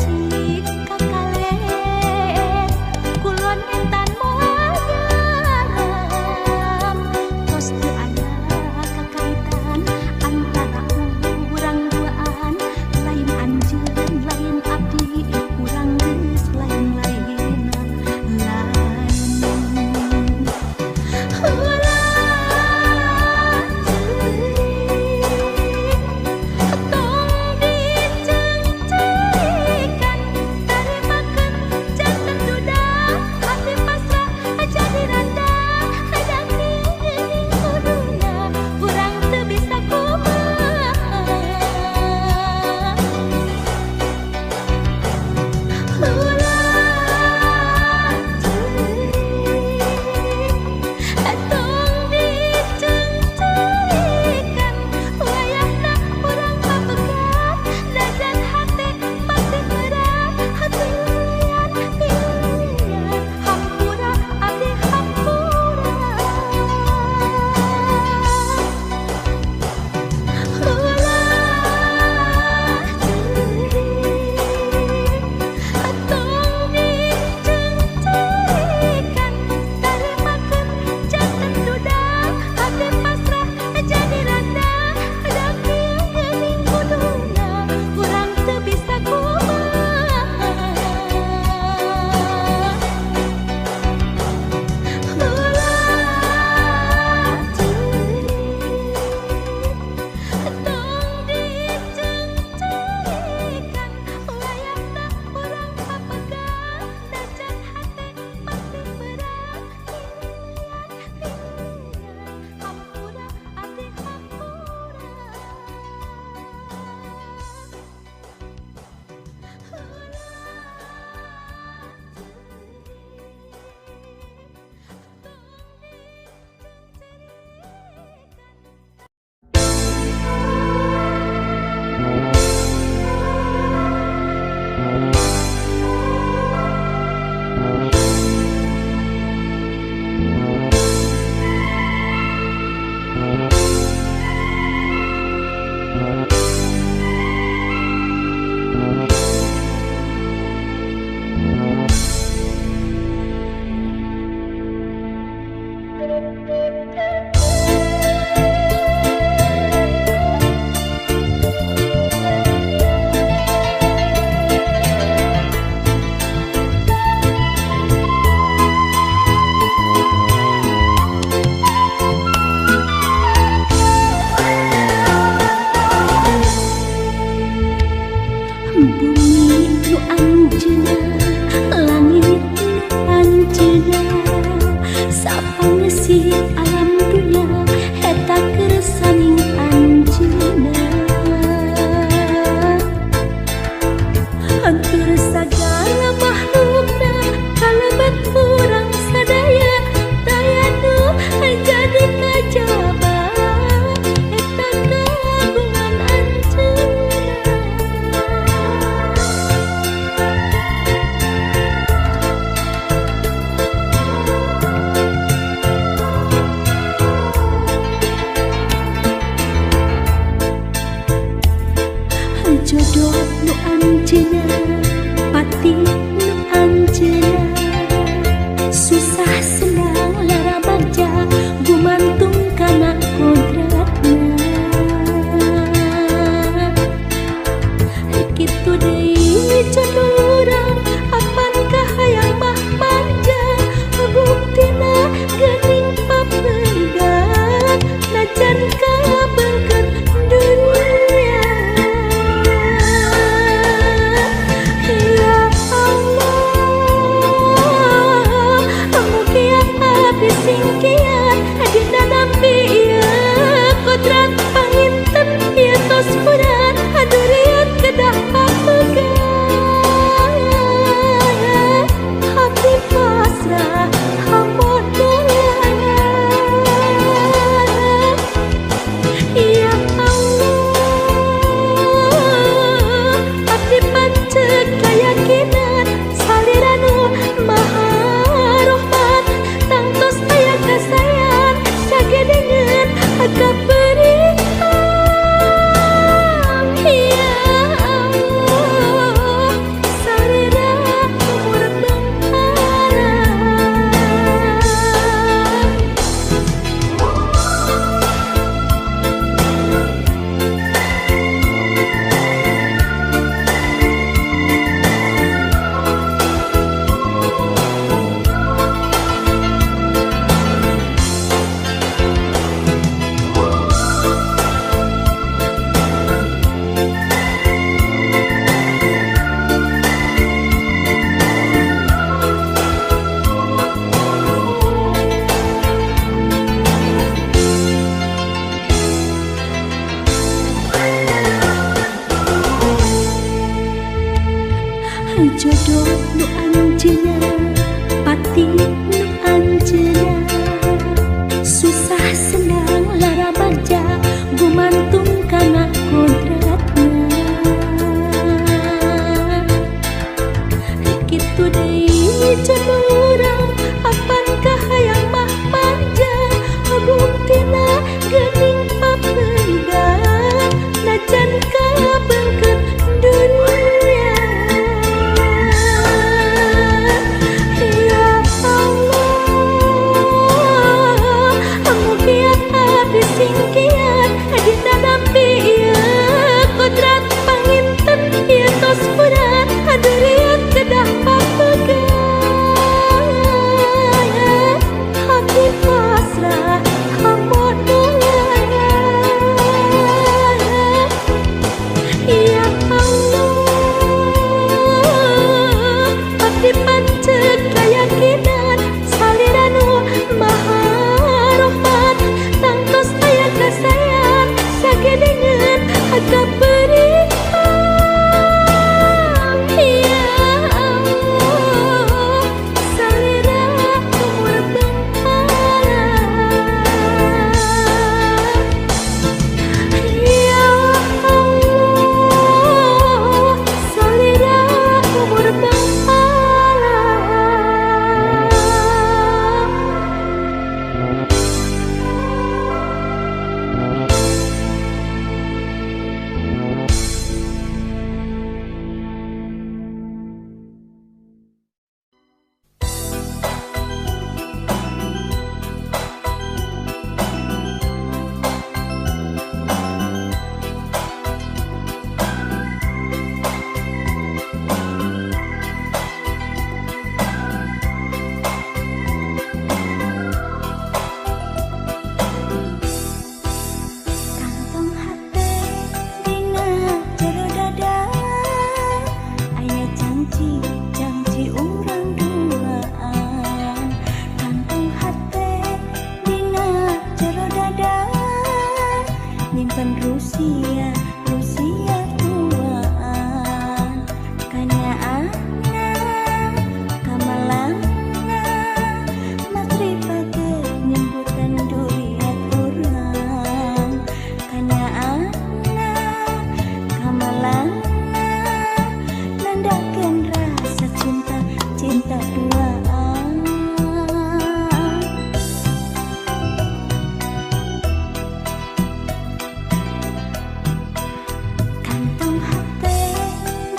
cicing ka kaler kulon ngentan moal nyaram tos teu aya kakaitan antara urang duaan lain anjeun lain abdi urang geus lain-lainan lain. Ulah ceurik tong diceungceurikan tarimakeun janten duda hati pasrah jadi randa da geuning kuduna urang teu bisa kumaha. Ulah ceurik tong diceungceurikan wayahna urang papegat najan hate masih berat tuluyan piluyan hampura abdi hampura. Ulah ceurik tong diceungceurikan tarimakeun janten duda hate pasrah jadi randa da geuning kuduna urang teu bisa kumaha. Ulah ceurik tong diceungceurikan wayahna urang papegat najan hate masih berat tuluyan piluyan hampura abdi hampura. Ulah ceurik tong diceungceurikan. Bumi nu anjeunna, langit nu anjeunna, sapangeusi alam dunya eta kersaning anjeunna. Hampir sagala makhlukna kalebet urang sadaya daya nu jadi kajaba eta kagungan anjeunna. Jodoh nu anjeunna, pati nu Jodoh nu anjeunna, pati nu anjeunna, susah senang lara bagja gumantung kana kodratna. Kitu deui jodoh urang apan kahayang mah panjang, buktina geuning papegang najan kabeungkeut dunia. Singkian ditanampi ieu kodrat panginten ieu tos kurat haduriat kedah papegang hati pasrah hamodolan. Ya Allah, abdi pancet kayakinan salira nu maha rahmat tangtos aya kasayan sagedengeun kaberian. Ya Allah, salira umur bangkalan. Ya Allah, salira umur bangkalan. Kantong hate dina jero dada aya janji janji urang duaan. Kantong hate dina jero dada nyimpen rusia rusia tuaan. Kanyaahna kamalangna matripake nyembutan duriat urang. Kanyaahna kamalangna nandakeun rasa cinta cinta duaan. Kantong hate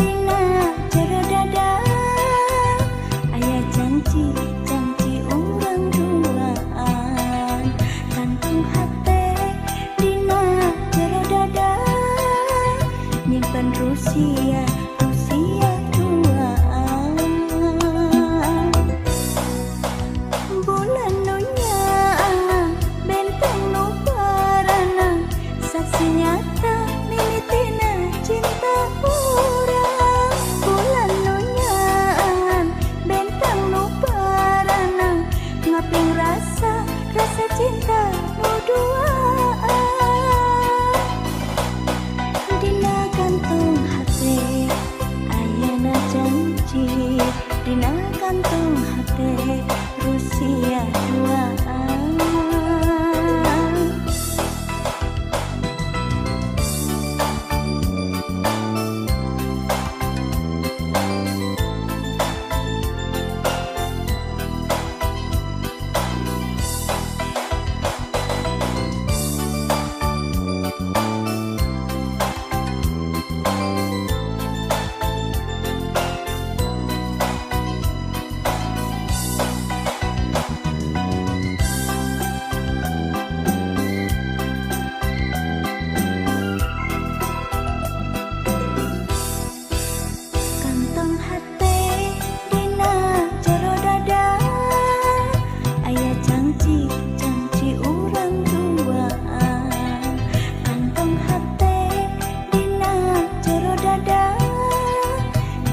dina jero dada aya janji janji urang duaan. Kantong hate dina jero dada nyimpen rusia rusia duaan. Bulan nu nyaana benteng nu parana saksi nyata mimitina cinta urang. Bulan nu nyaan benteng nu parana ngaping rasa rasa cinta nu duaan. Dina kantong hate ayana janji, dina kantong hate rusia duaan. Kantong hate dina jero dada aya janji janji urang duaan. Kantong hate dina jero dada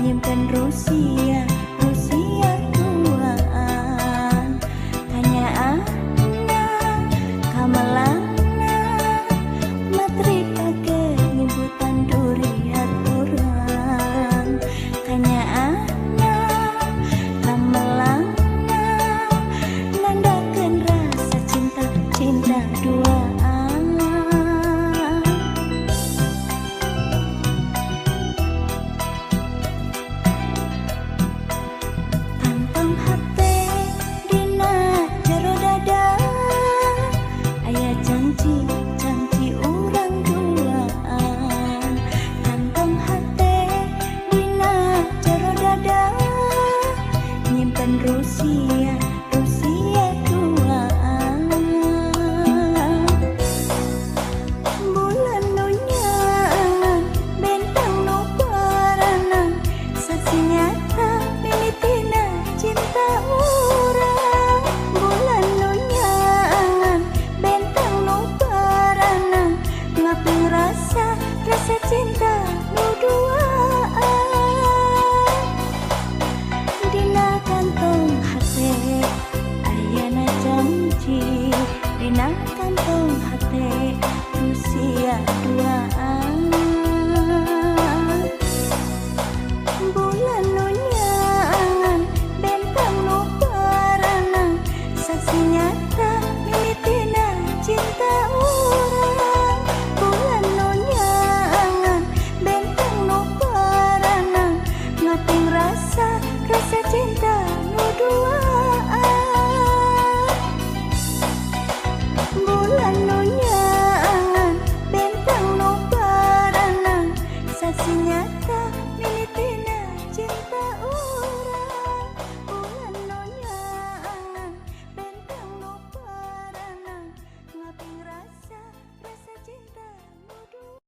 nyimpen rusia rusia duaan. Kanyaahna kamalangna matripake nyimputan duriat urang. Kanyaahna rasa rasa cinta nu duaan. Bulan nu nyaangan bentang nu paranang saksi nyata mimitina cinta urang. Bulan nu nyaangan bentang nu paranang ngaping rasa rasa cinta nu duaan.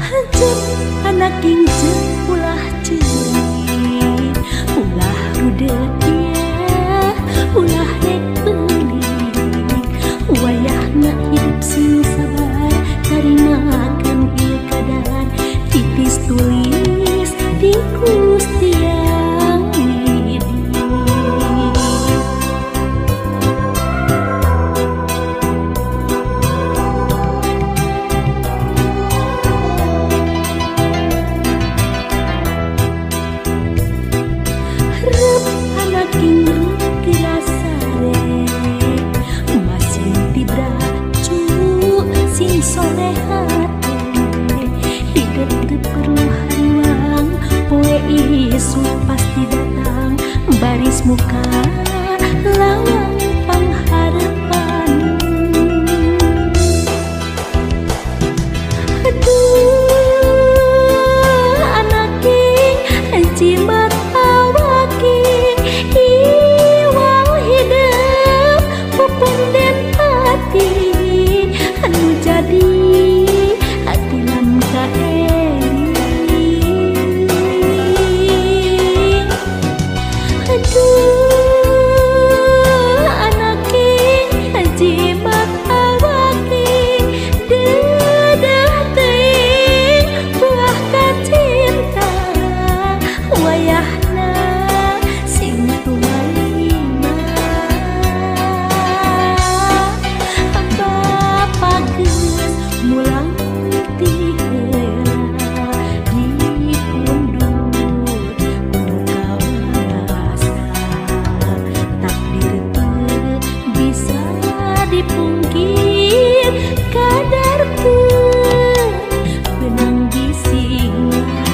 Hancep anak injek ulah ceurik, ulah rudet ieu, ulah rek beulik. Wayahna hidup sing sabar, tarimakeun ieu kadar, titis tulis ti Gusti Yang Widi. Rep anak ingrup tirasare, masih tibracu sing soleh hate. Hidup teu perlu hariwang, poe isuk pasti datang, baris muka lawang pangharepan. Aduh anak king jimat awaking, iwal hidup pupunden hati, anu jadi hati lam kaering. Aduh anak king jimat awaking, dedah teuing buah kacinta, wayahna sing tumalima. Bapa geus mulang ti heula dipundhut ku kawasa, takdir teu bisa dipungkir, kadar teu beunang disingar.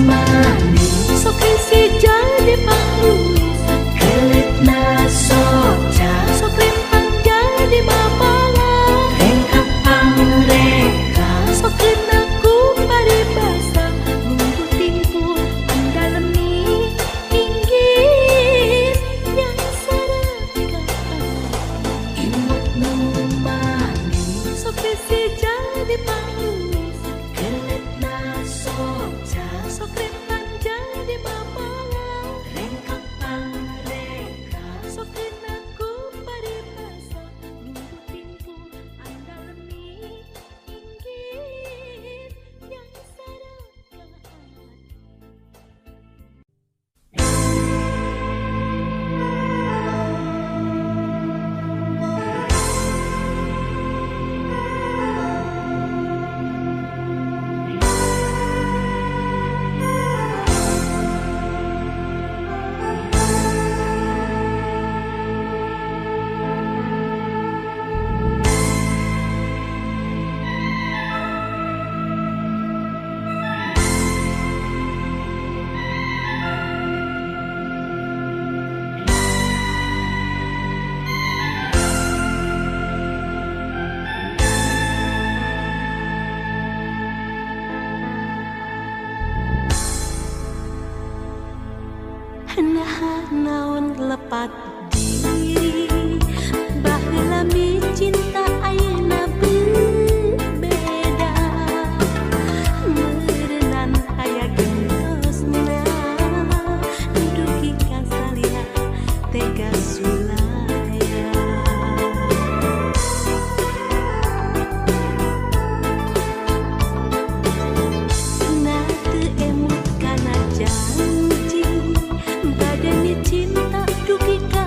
manis sok risi jadi pangluis keletna soca sok rempang jadi mapala rengkak pangreka sok kena ku paribasa nunggu timpul andalemi inggis yang saraka imut nu manis sok risi jadi pangluis keletna soca sok rempang jadi mapala rengkak pangreka sok kena ku paribasa nunggu timpul andalemi inggis yang saraka. Nah naon lepat diri baheula mi cinta ayeuna berbeda meureunan aya gentosna dugi ka salira tega sulaya. Na teu emut kana janji badani cinta dugi ka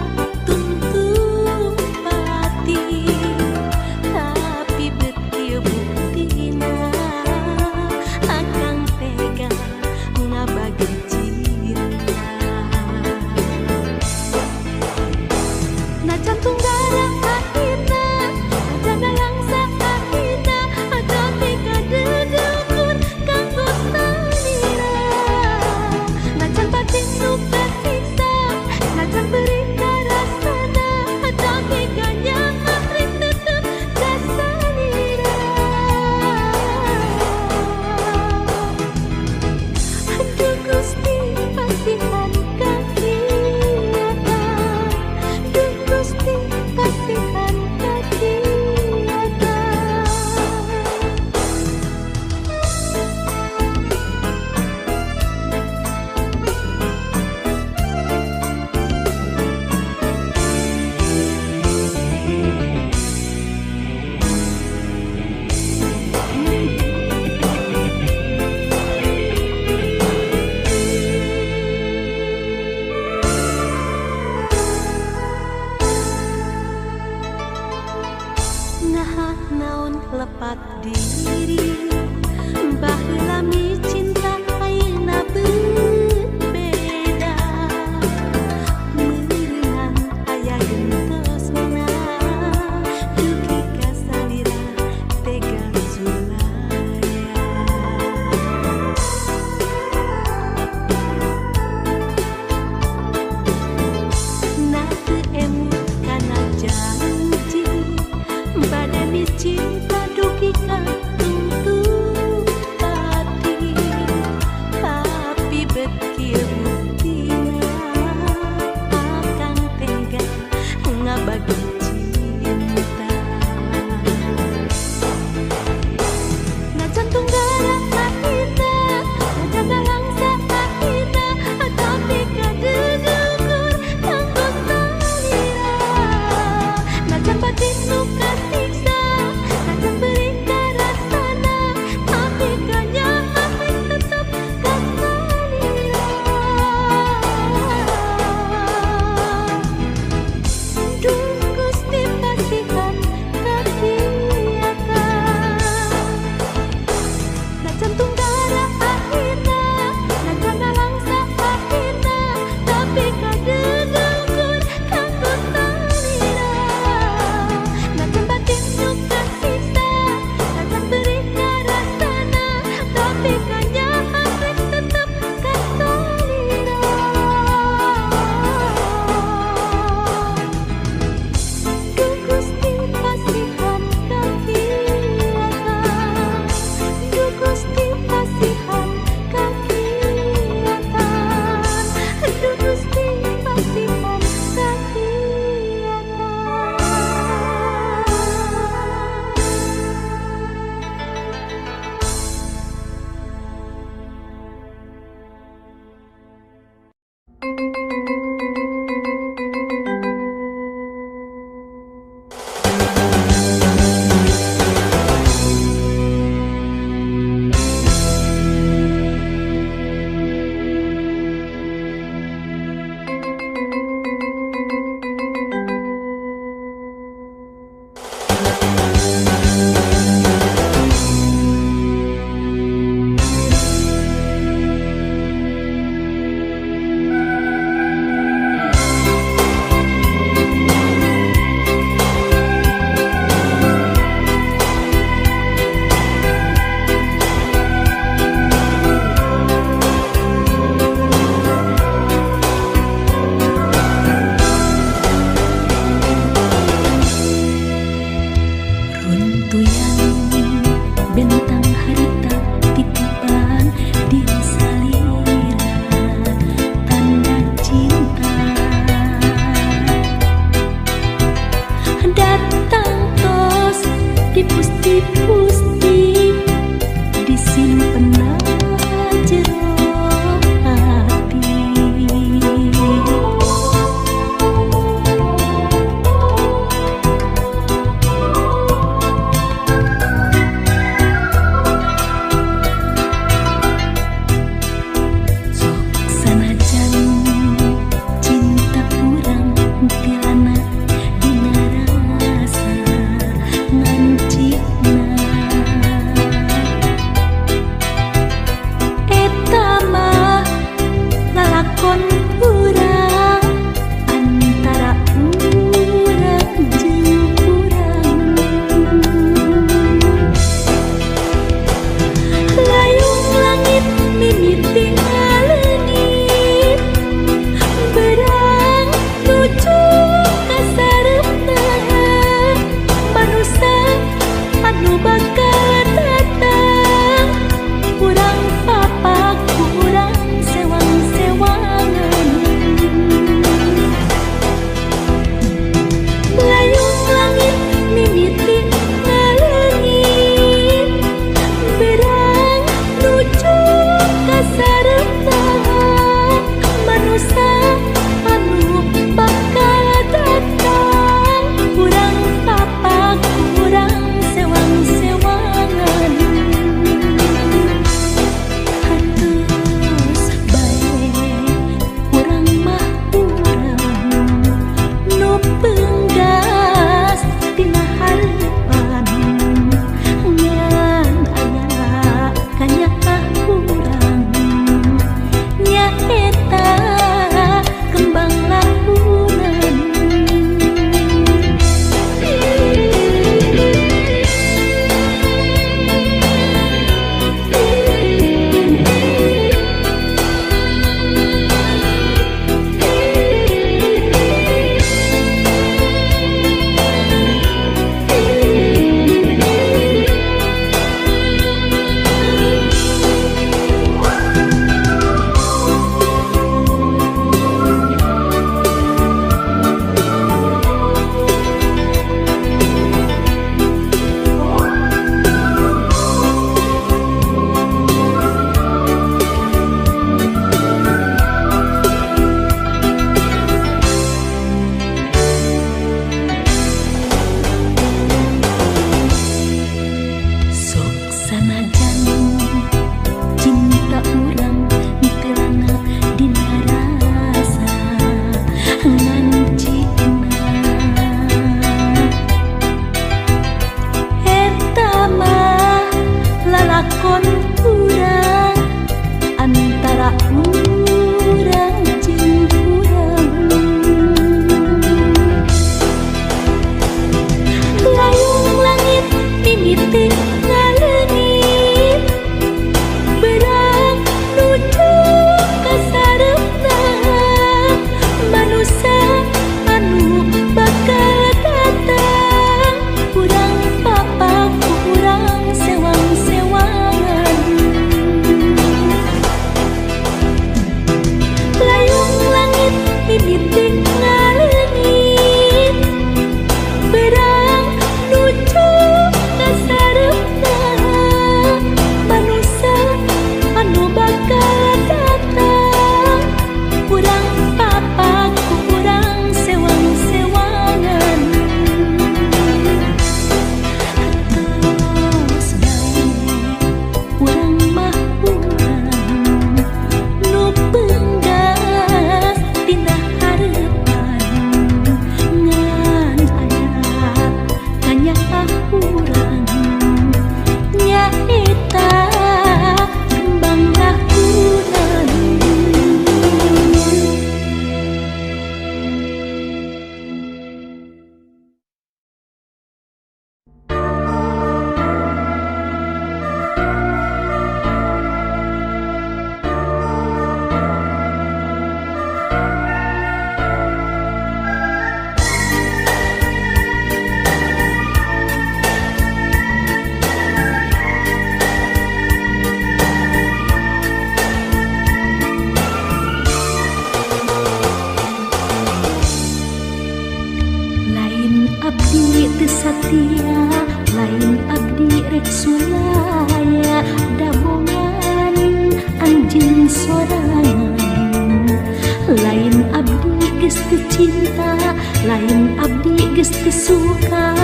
cinta, lain abdi geus teu suka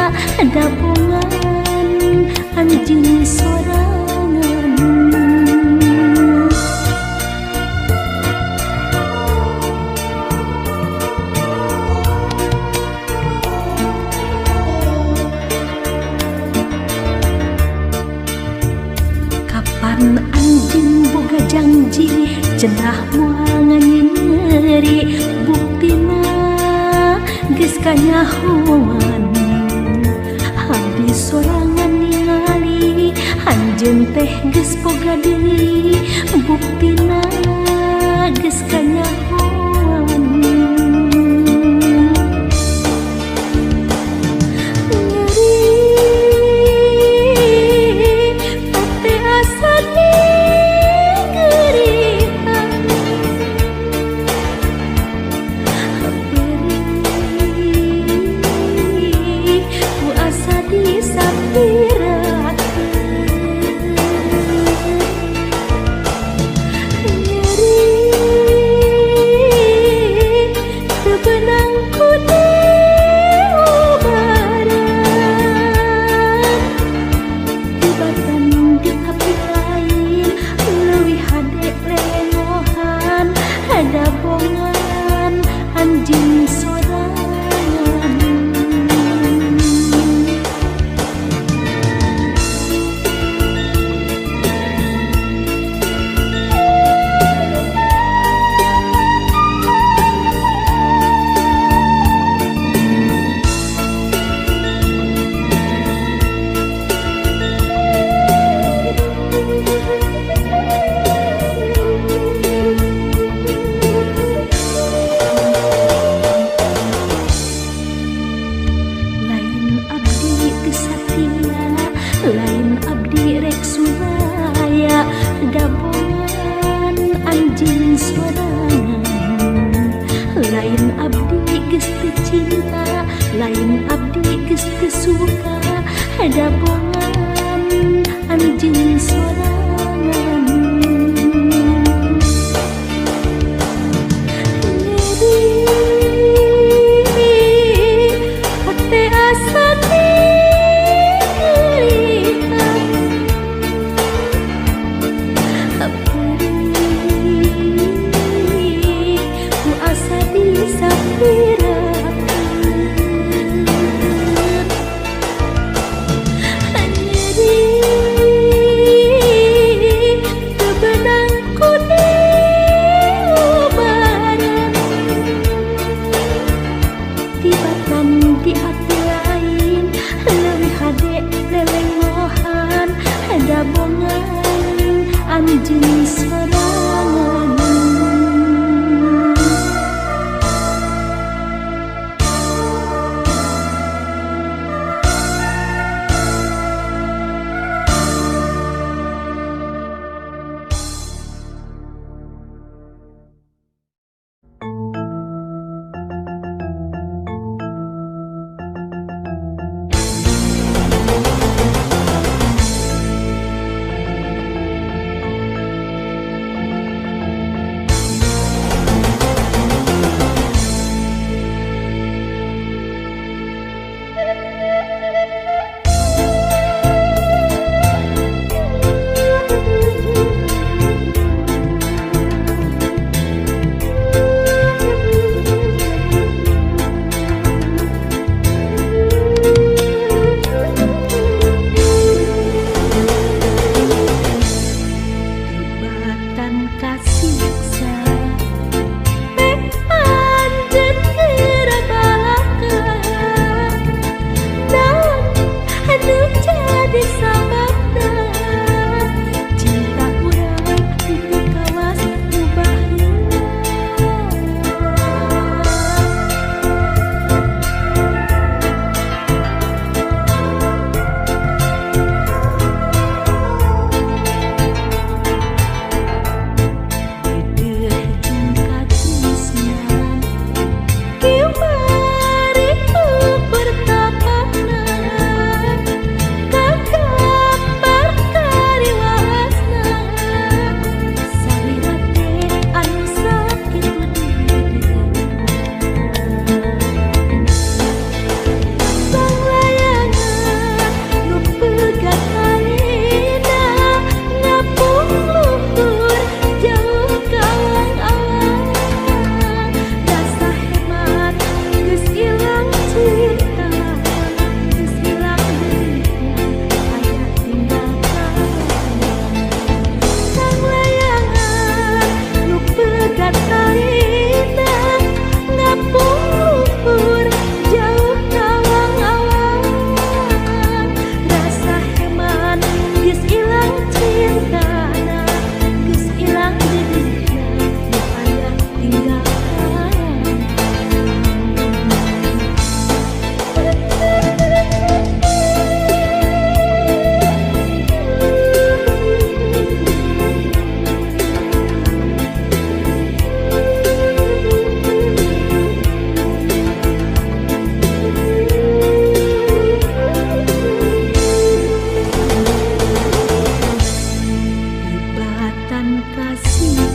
dabongan anjeun sorangan. Kapan anjeun boga janji cenah moal nganyeri, buktina geus kanyahoan. Abdi sorangan ningali anjeun teh geus boga deui, buktina geus kanyahoan. Nyeri hate asa digerihan, perih ku asa disapirakeun. Nyeri teu beunang ku diubaran, tibatan di api lain leuwih hade lengohan dabongan anjeun sorangan. Lain abdi teu satia, lain abdi rek sulaya dabongan anjeun sorangan. Lain abdi geus teu cinta, lain abdi geus teu suka dabongan anjeun sorangan. Nyeri hate asa digerihan, perih ku asa disapirakeun. Nyeri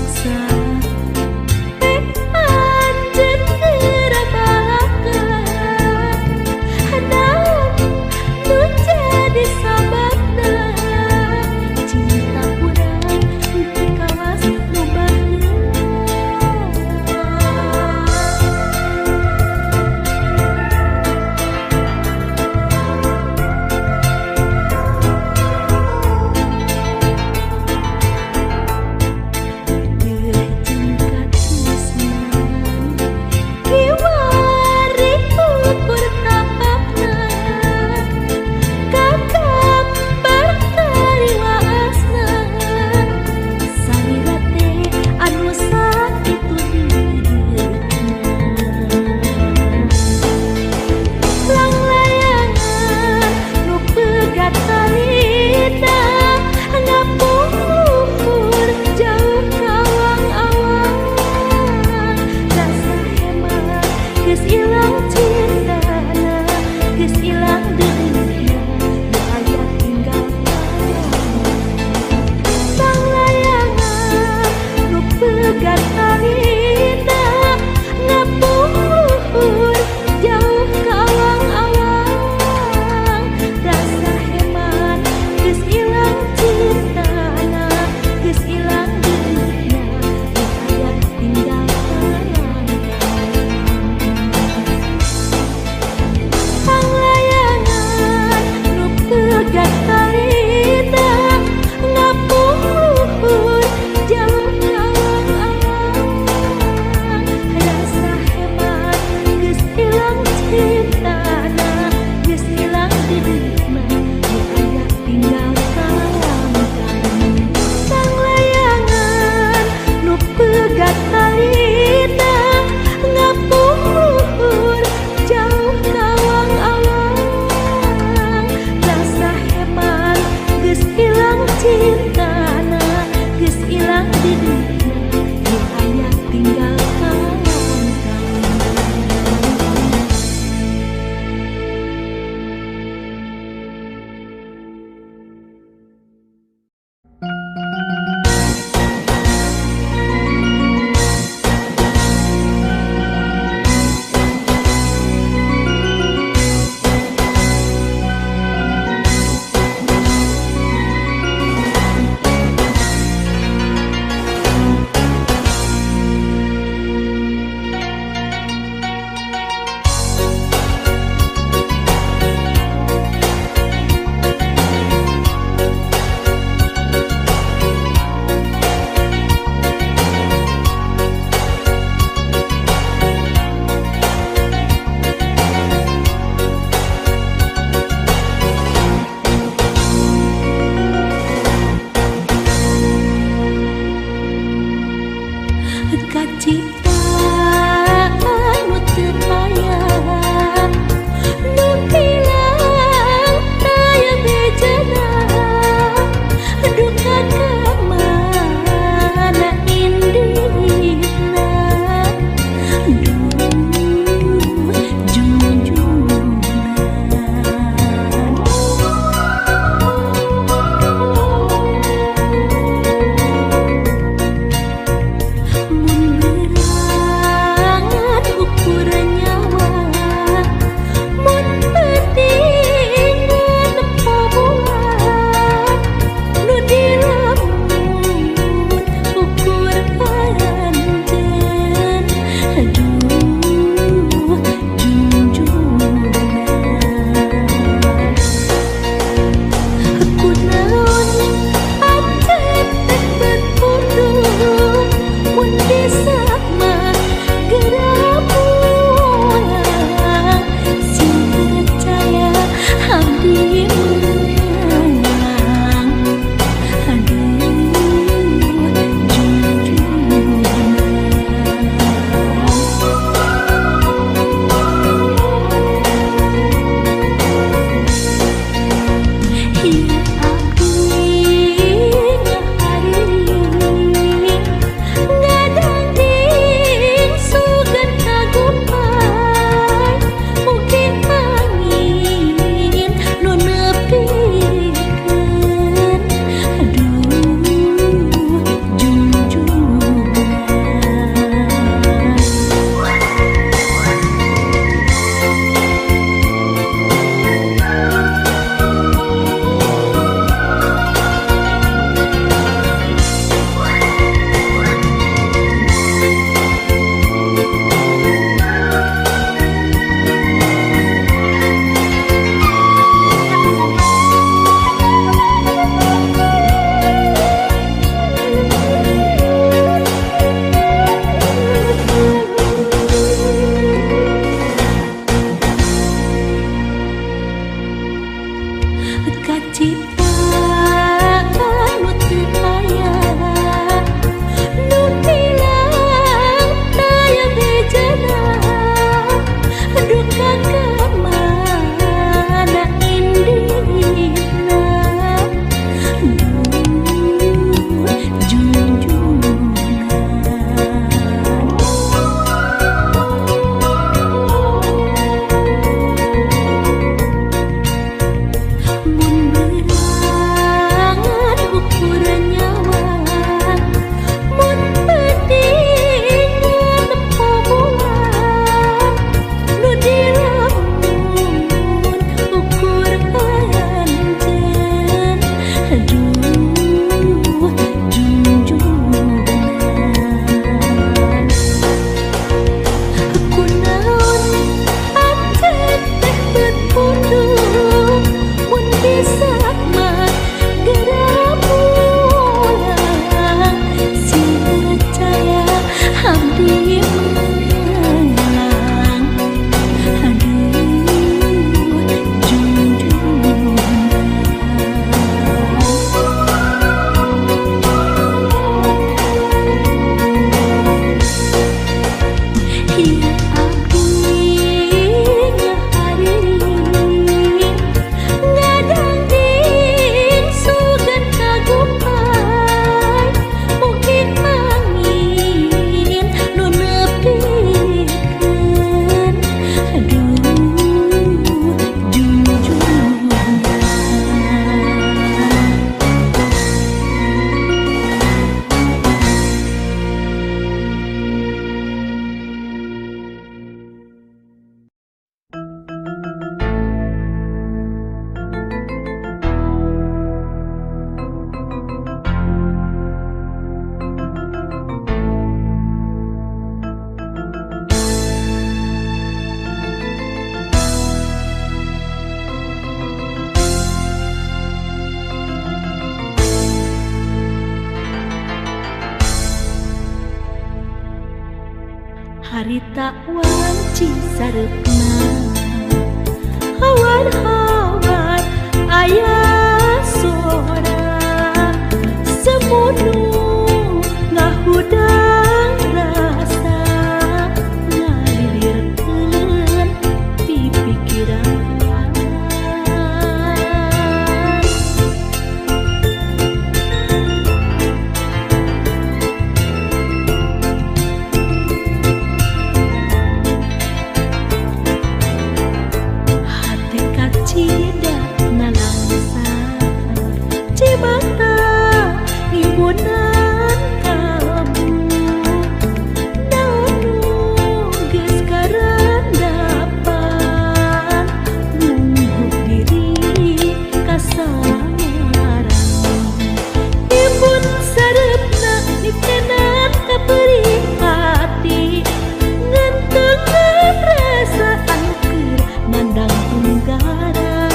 Maksa pek anjeun geura balaka naon nu jadi sababna cinta urang teu kawas nu baheula. Deudeuh jeung katisnan kiwari ukur tapakna kagambar tariwaasna salira teh anu sakitu dideukna. Langlayangan nu pegat talita ngapung luhur jauh kawang-awang rasa hemat geus ilang cintana geus ilang deudeuhna nu aya tinggal kenangan. Langlayangan nu pegat talita ngapung luhur jauh kawang-awang rasa hemat geus ilang cintana geus ilang deudeuhna nu aya tinggal kenangan. Langlayangan nu pegat talita ngapung luhur jauh kawang-awang rasa hemat geus ilang cintana geus ilang deudeuhna nu aya tinggal kenangan. Langlayangan nu pegat talita ngapung luhur jauh kawang-awang rasa hemat geus ilang cintana geus ilang deudeuhna nu aya tinggal kenangan. Kaciptaan nu teu paya nu hilang taya bejana duka ka mana indihna duh junjungan. Mun Harita wanci sareupna hawar-hawar aya sora semunu ngahudang rasa ngalilirkeun pipikiran. Cida nalangsa cimata ngibunan kamu naon nu geus karandapan nunggu diri kasamaran ibun sareupna nitenan ka perih hati ngentengan rasa anu keur nandang tunggara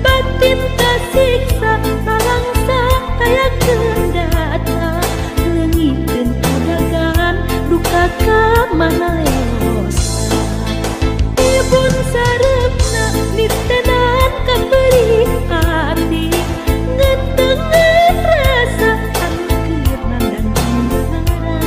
batin kasiksa nalangsa taya kendata leungiteun udagan duka ka mana leosna ibun sareupna nitenan ka perih hati ngentengan rasa anu keur nandang tunggara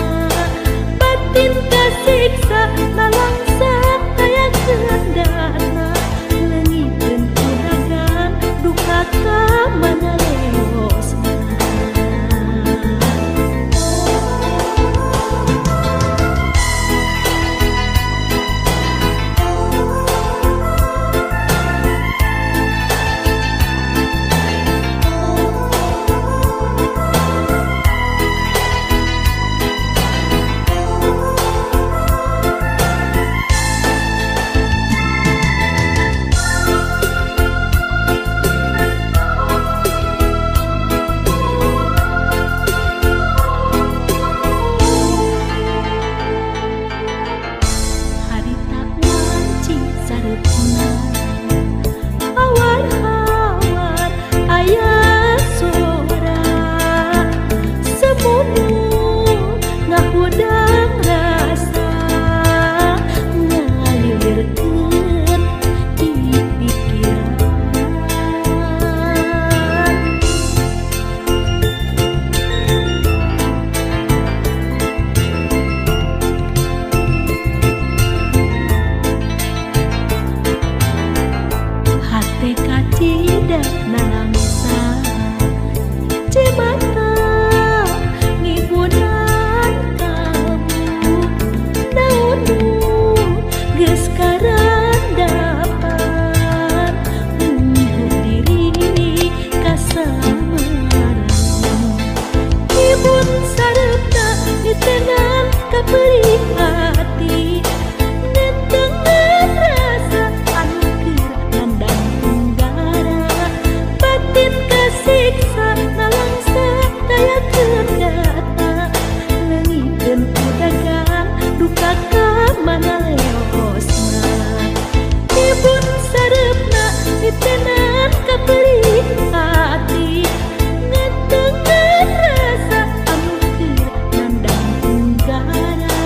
batin kasiksa nalangsa taya kendata leungiteun udagan duka ka mana leosna. Harita wanci sareupna hawar-hawar aya sora semunu ngahudang rasa ngalilirkeun di pikiran. Hate kacida nalangsa cimata ngibunan kamu naon nu geus karandapan nunggu diri kasamaran ibun sareupna nitenan ka perih hati ngentengan rasa anu keur nandang tunggara batin kasiksa nalangsa taya kendata leungiteun udagan duka ka mana leosna ibun sareupna nitenan ka perih hati ngentengan rasa anu keur nandang tunggara.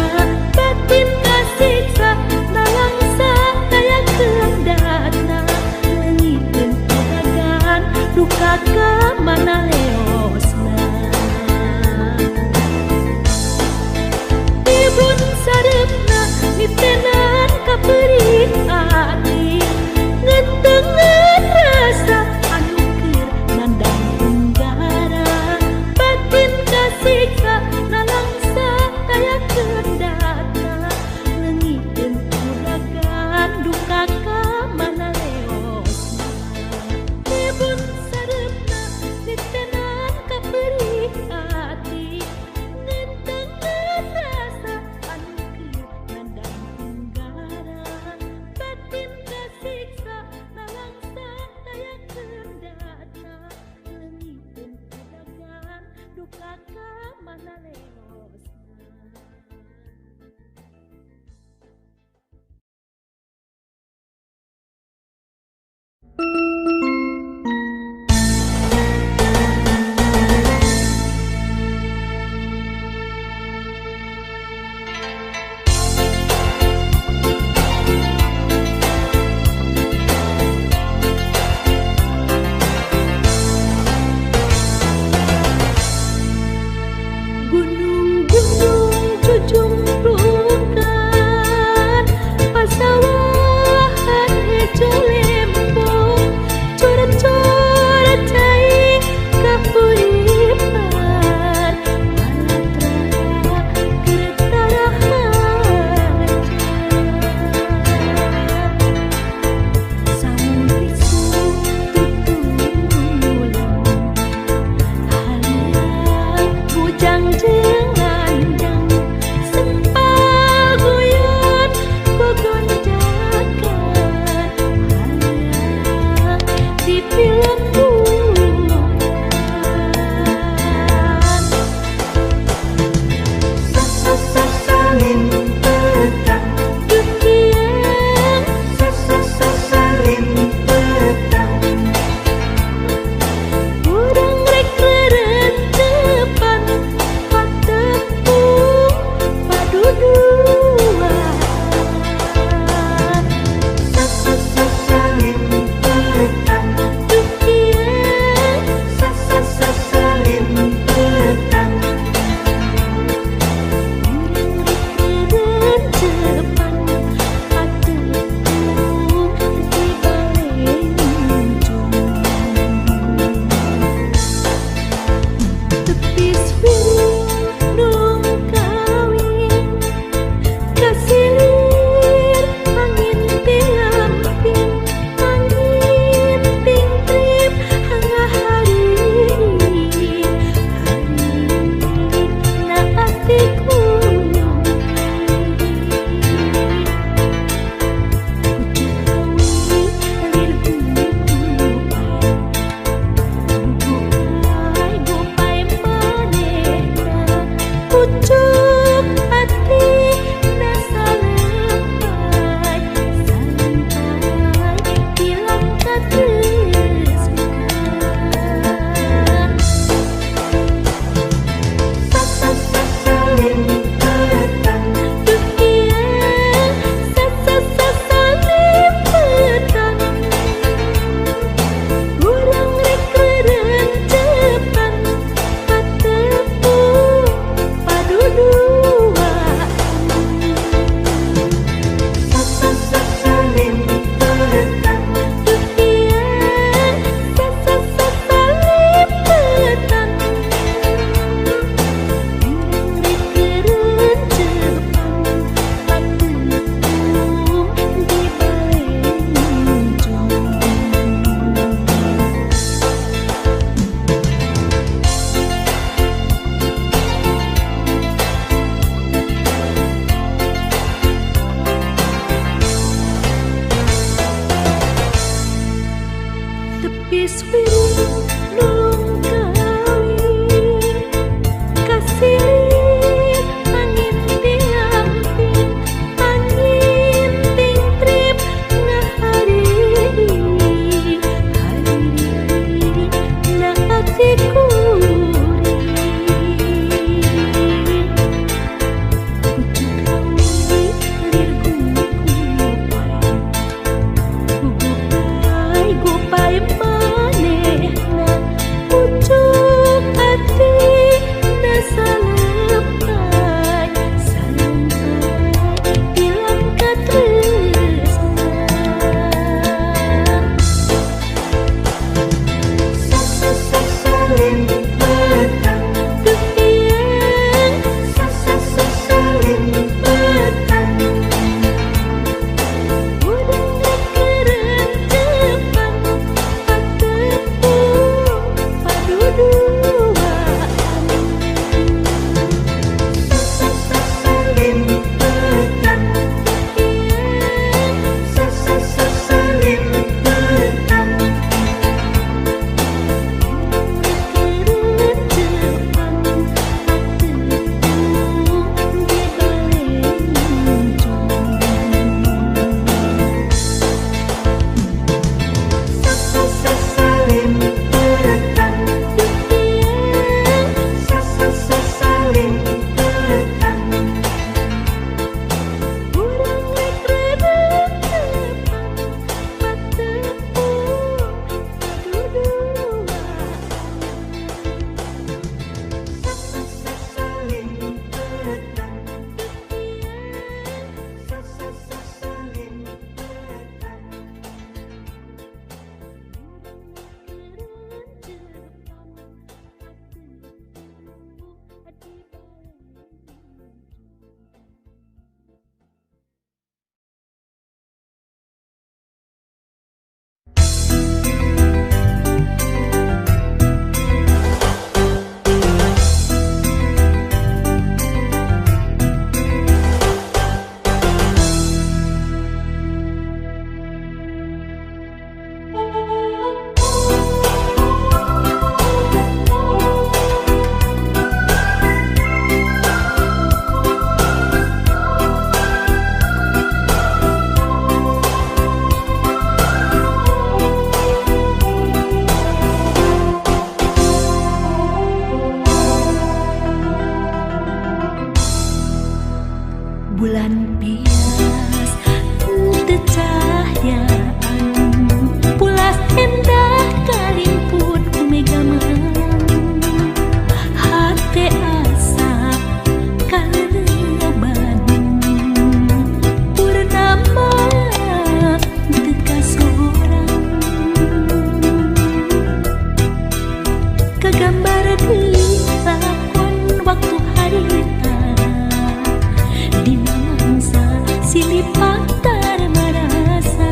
Bulan bias teu cahyaan, pulas endah kalimput ku mega malam. Hate asa kaleleban, purnama teu kasorang. Kagambar deui lakon waktu harita, dina mangsa silipatar marasa.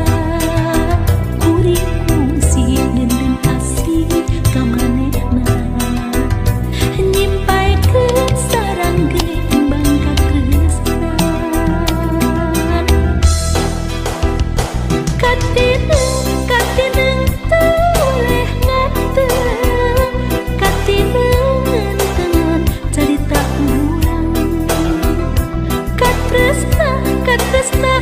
Kuring kungsi nenden asih ka manehna, nyimpaikeun sarang geumbang katresnan. Katineng, katineng teu weleh ngateng, katineng tengen carita urang. Katresna, katresna.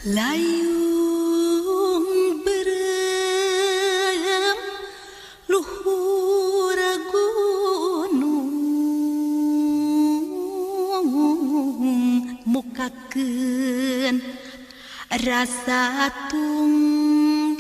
Layung berem luhur gunung mukakeun rasa tunggara.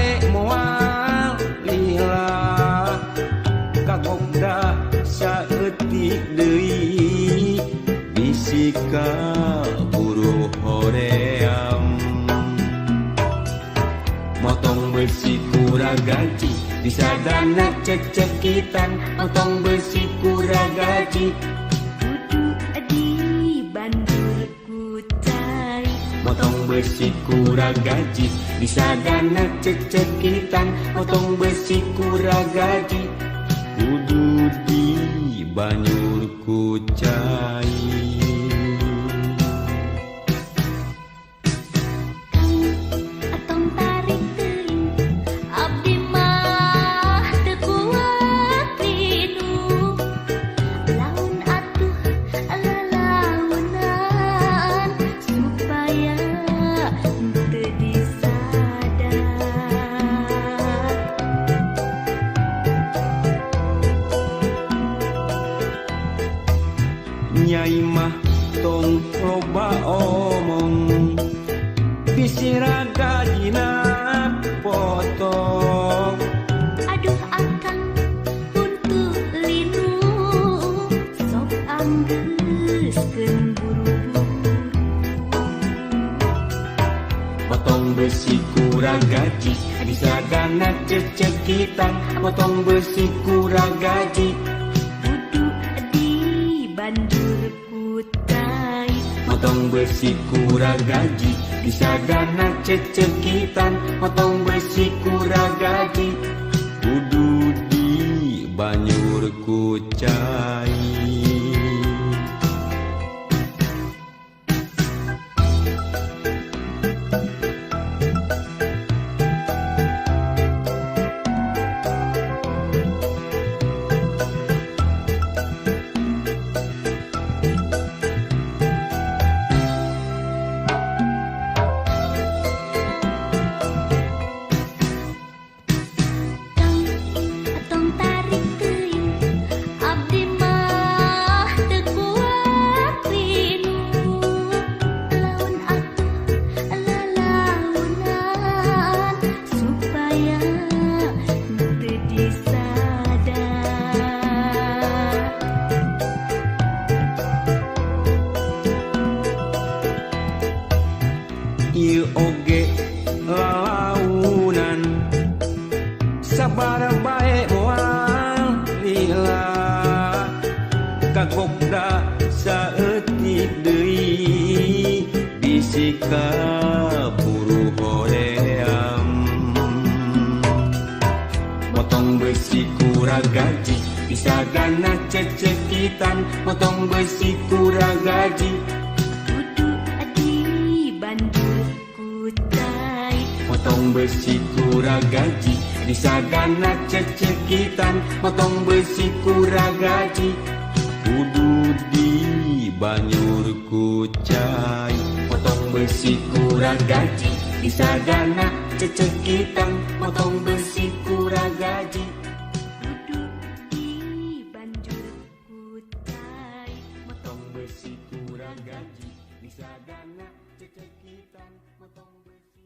bae moal lila kagokda saeutik deui bisi kaburu hoream. Motong besi kurang gaji disadana cecekitan. Motong besi kurang gaji kudu dibanjur ku cai. Motong besi kurang gaji disadana cecekitan. Motong besi kurang gaji kudu dibanyur ku cai. Nyai mah tong loba omong bisi raga dina potong. Aduh akang huntu linu sok anggeuskeun buru-buru. Potong besi kurang gaji disadana cecekitan. Potong besi kurang gaji kudu dibanjur ku cai. Motong besi kurang gaji disadana cecekitan. Motong besi kurang gaji kudu dibanyur ku cai. Ieu oge lalaunan sabar bae moal lila kagokda saeutik deui bisi kaburu hoream. Motong besi kurang gaji disadana cecekitan. Motong besi kurang gaji kudu dibanjur ku cai. Motong besi kurang gaji disadana cecekitan. Motong besi kurang gaji kudu dibanyur ku cai. Motong besi kurang gaji disadana cecekitan. Motong besi kurang gaji kudu dibanjur ku cai. Motong besi kurang gaji disadana cecekitan. Motong besi.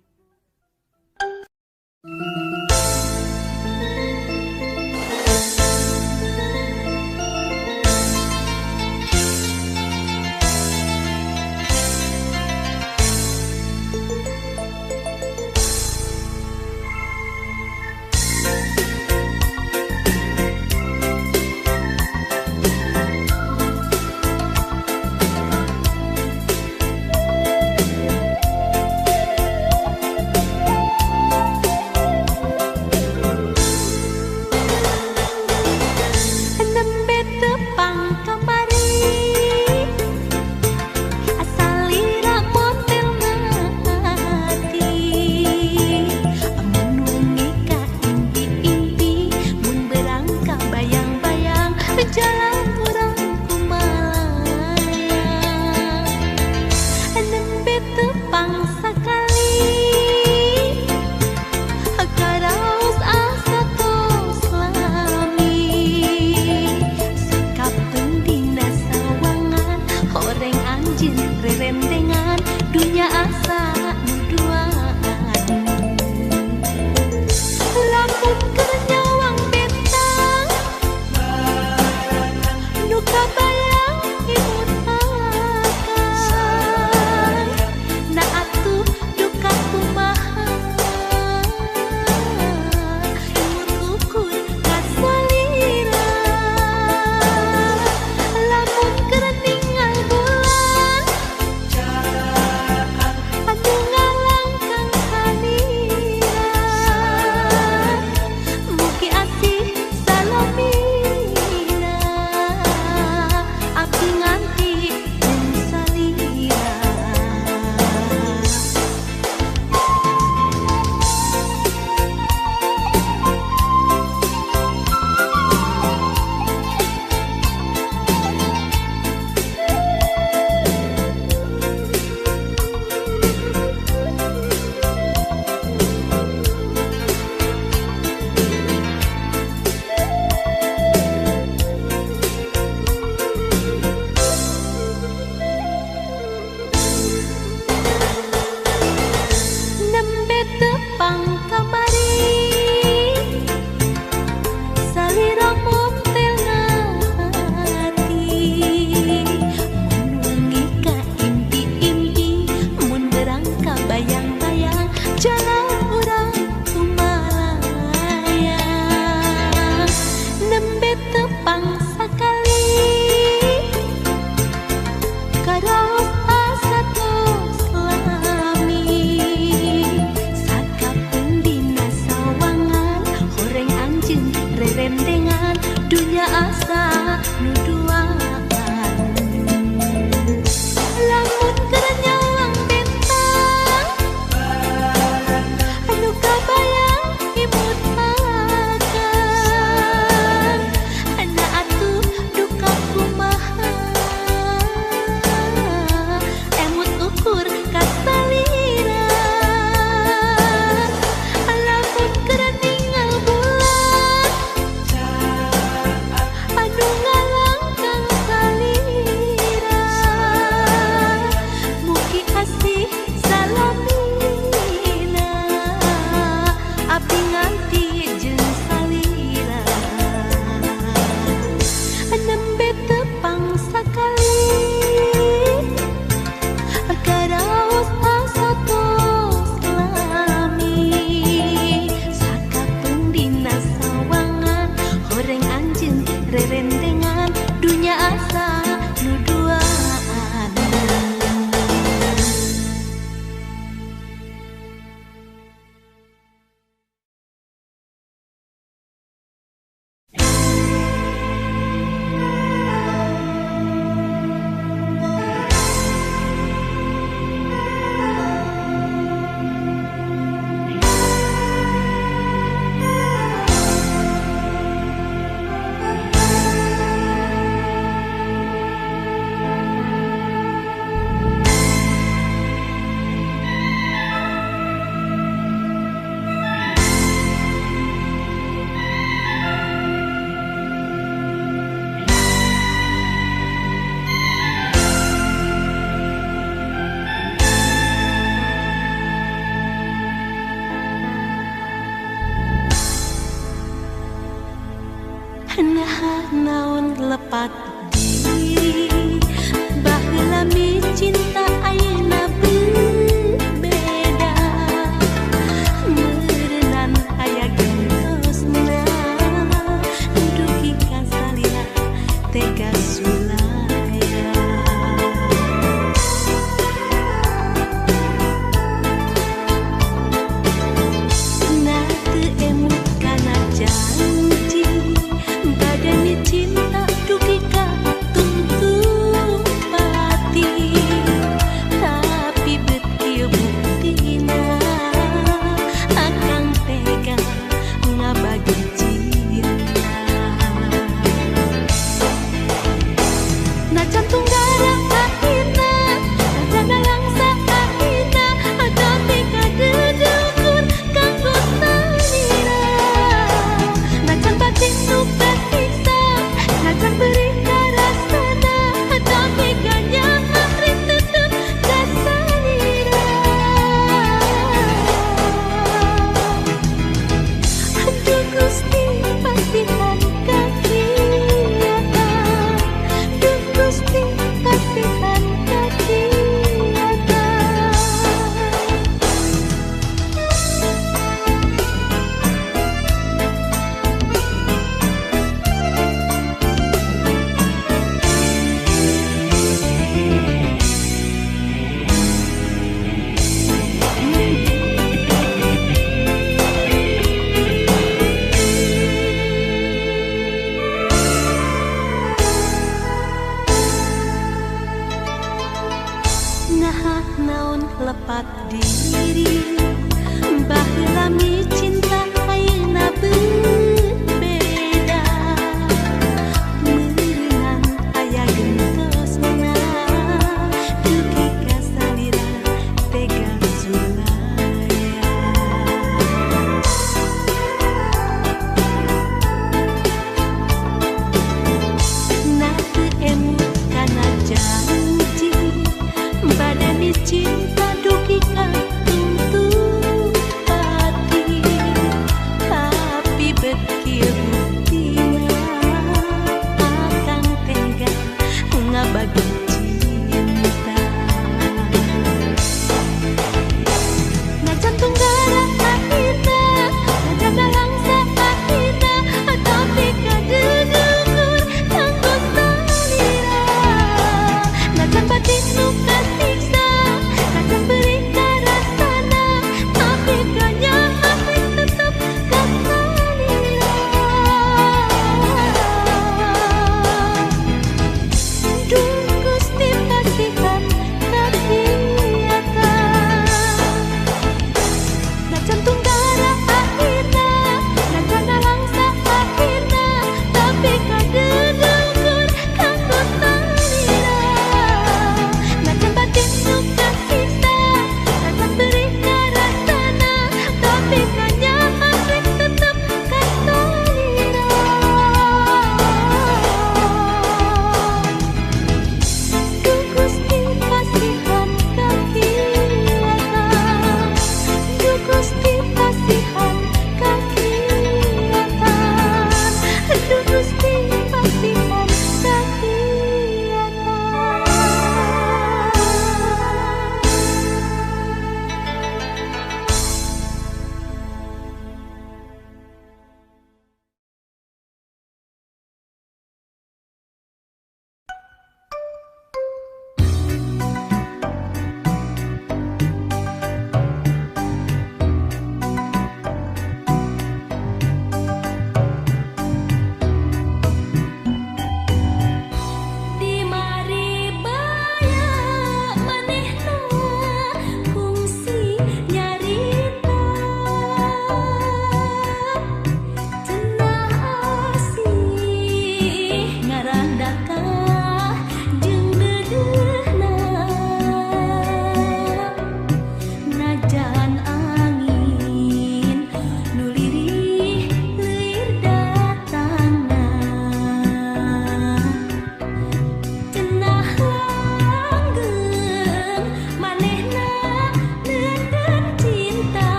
Dunya asa nu duaan. Lamun keur nyawang bentang anu kabayang imut akang, ana atuh duka kumaha emut ukur kasalira. Lamun keur ningal bulan anu ngalangkang salira, mugi asih salamina abdi nganti jeung salira. Nembe tepang sakali karaos asa tos lami, sakapeung dina sawangan horeng anjeun rerendengan dunya asa nu duaan. Nah naon lepat diri baheula mi cinta ayeuna berbeda, meureunan aya gentosna dugi ka salira tega sulaya. Na teu emut kana janji, badani cinta dugi ka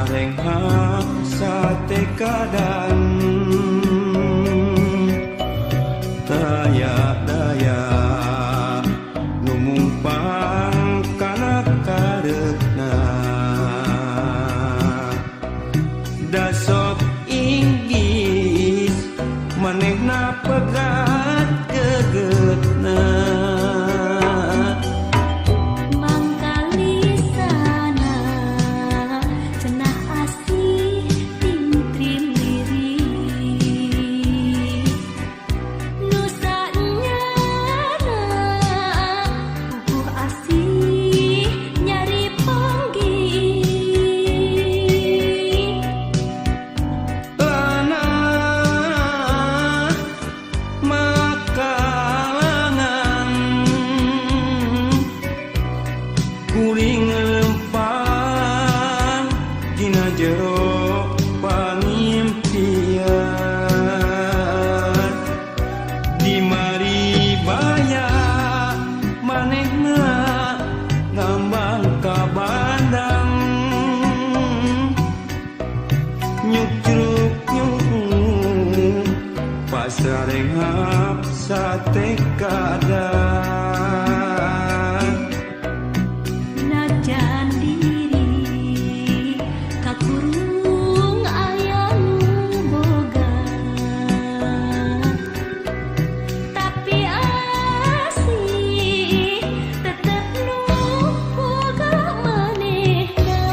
Pasrah renghap sate kadan Taya daya numumpang kana kareupna Dasok inggis manehna pegat gegetna Kuring lempang dina jero pangimpian Di mari baya manehna ngambang ka bandang Nyuk-nyuk pasrah renghap sate kadan Najan diri kakurung aya nu boga Tapi asih tetep nu boga manehna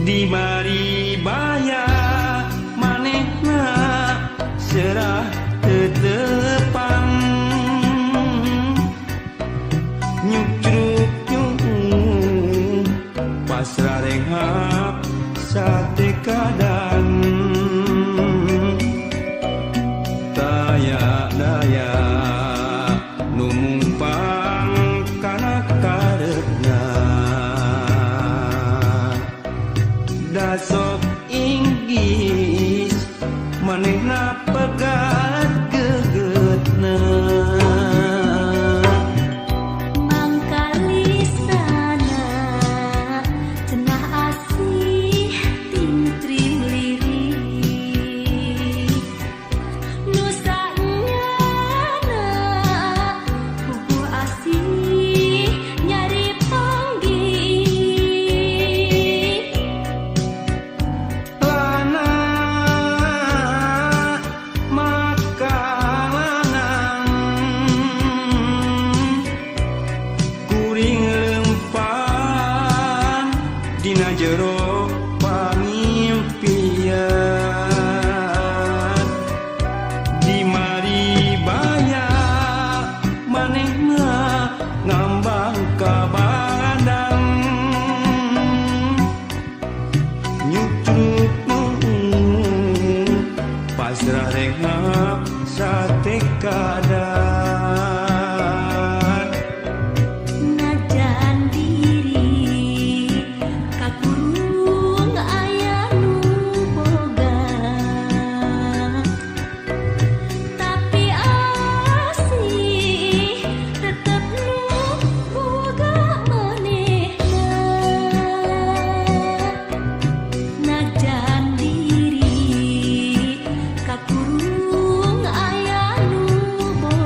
Di mari baya manehna serah tetepang Nyuk-nyuk pasrah renghap sate kadan Taya daya numumpang kana kareupna Dasok inggis manehna pegat gegetna Mangkalisana cenah asih tingtrim lirik Nu sanyana puguh asih nyari panggih Lana makalangan Kuring lempang dina jero pangimpian Di mari baya manehna ngambang ka bandang Nyuk-nyuk pasrah renghap sate kadan Najan diri kakurung aya nu boga Tapi asih tetep nu boga manehna Najan diri kakurung aya nu boga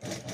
You.